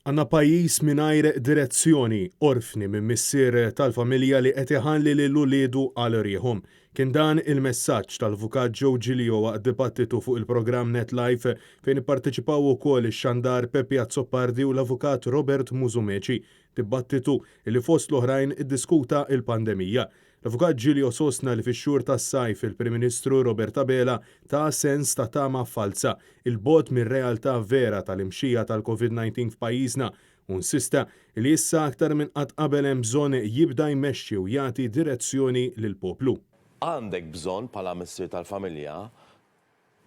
Għandna pajjiż mingħajr direzzjoni, orfni minn missier tal-familja li qed iħalli lil uliedu għal riħhom. Kien dan il-messaġġ tal-Avukat Joe Giglio waqt dibattitu fuq il-programm Net Life fejn ipparteċipaw ukoll ix-xandar Peppi Azzopardi u l-Avukat Robert Musumeci. Dibattitu li fost l-oħrajn iddiskuta l-pandemija. L-Avukat Giglio sostna li fix-xhur tas-sajf il-Prim Ministru Robert Abela ta sens ta' tama falza, 'il bogħod mir-realtà vera tal-imxija tal-Covid 19 f'pajjiżna u insista li issa aktar minn qatt qabel hemm bżonn jibda jmexxi u jagħti direzzjoni lill-poplu. Għandek bżonn bħala missier tal-familja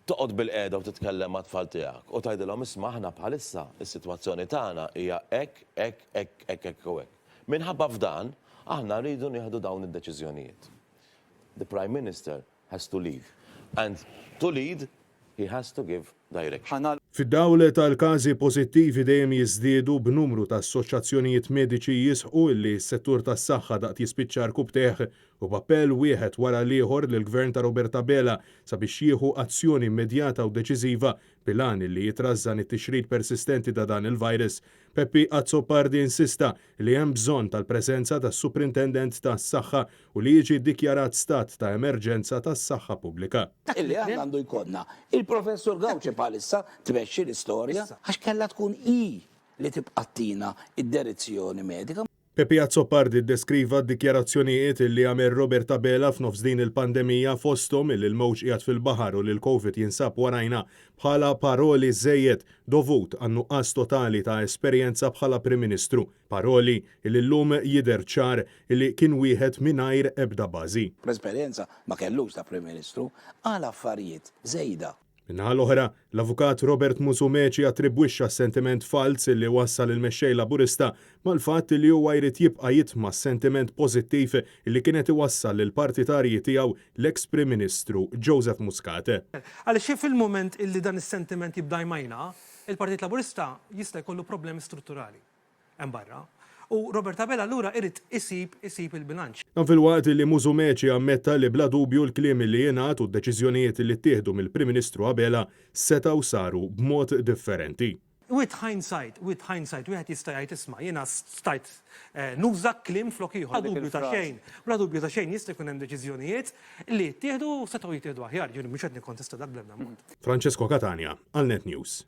toqgħod bilqiegħda u titkellem mat-tfal tiegħek u tgħidilhom isma' aħna bħalissa s-sitwazzjoni tagħna hija hekk, hekk, hekk, hekk, hekk u hekk. Minħabba f'dan, aħna rridu nieħdu dawn id-deċiżjonijiet. The Prime Minister has to lead and to lead he has to give direction. Fid-dawl tal-każi pożittivi dejjem jiżdiedu b'numru ta' assoċjazzjonijiet mediċi jisħqu illi s-settur tas-saħħa daqt jispiċċa rkubtejh u b'appell wieħed wara l-ieħor lill-Gvern ta' Robert Abela sabiex jieħu azzjoni immedjata u deċiżiva bil-għan li jitrażżan it-tixrid persistenti ta' dan il-virus, Peppi Azzopardi insista li hemm bżonn tal-preżenza tas-Suprintendent tas-Saħħa u li jiġi ddikjarat stat ta' emerġenza tas-saħħa pubblika. Illi aħna għandu jkollna. Il-Professur Gauci bħalissa tmexxi l-istorja għax kellha tkun hi li tibqa' ttina d-derizzjoni medika. Peppi Azzopardi ddeskriva d-dikjarazzjonijiet li għamel Robert Abela f'nofs din il-pandemija fosthom li l-mewġ qiegħed fil-baħar u li l-Covid jinsab warajna bħala paroli żejjed dovut għan-nuqqas totali ta' esperjenza bħala Prim Ministru. Paroli li llum jidher ċar li kien wieħed mingħajr ebda bażi. L-esperjenza ma kellux ta' Prim Ministru, qal affarijiet żejda. Min-naħa l-oħra, l-Avukat Robert Musumeci attribwixxa s-sentiment falz li wassal il-Mexxej Laburista mal-fatt li huwa jrid jibqa' jitma' s-sentiment pożittiv li kien qed iwassal lill-partitarji tiegħu l-eks Prim Ministru Joseph Muscat. Għaliex fil-mument illi dan is-sentiment jibda jmajna, il-Partit Laburista jista' jkollu problemi strutturali. hemm barra. U Robert Abela allura irid isib isib il-bilanċ. Dan filwaqt li Musumeci ammetta li bla dubju l-kliem li jingħad u d-deċiżjonijiet li ttieħdu mill-Prim Ministru Abela setgħu saru b'mod differenti. With hindsight, with hindsight wieħed jista' jgħid isma' jiena stajt nuża kliem flok ieħor. Bla dubju ta' xejn, bla dubju ta' xejn jista' jkun hemm deċiżjonijiet li ttieħdu u setgħu jittieħdu aħjar, jiġifieri mhux qed nikkontesta dak bl-ebda mod. Francesco Catania għal Net News.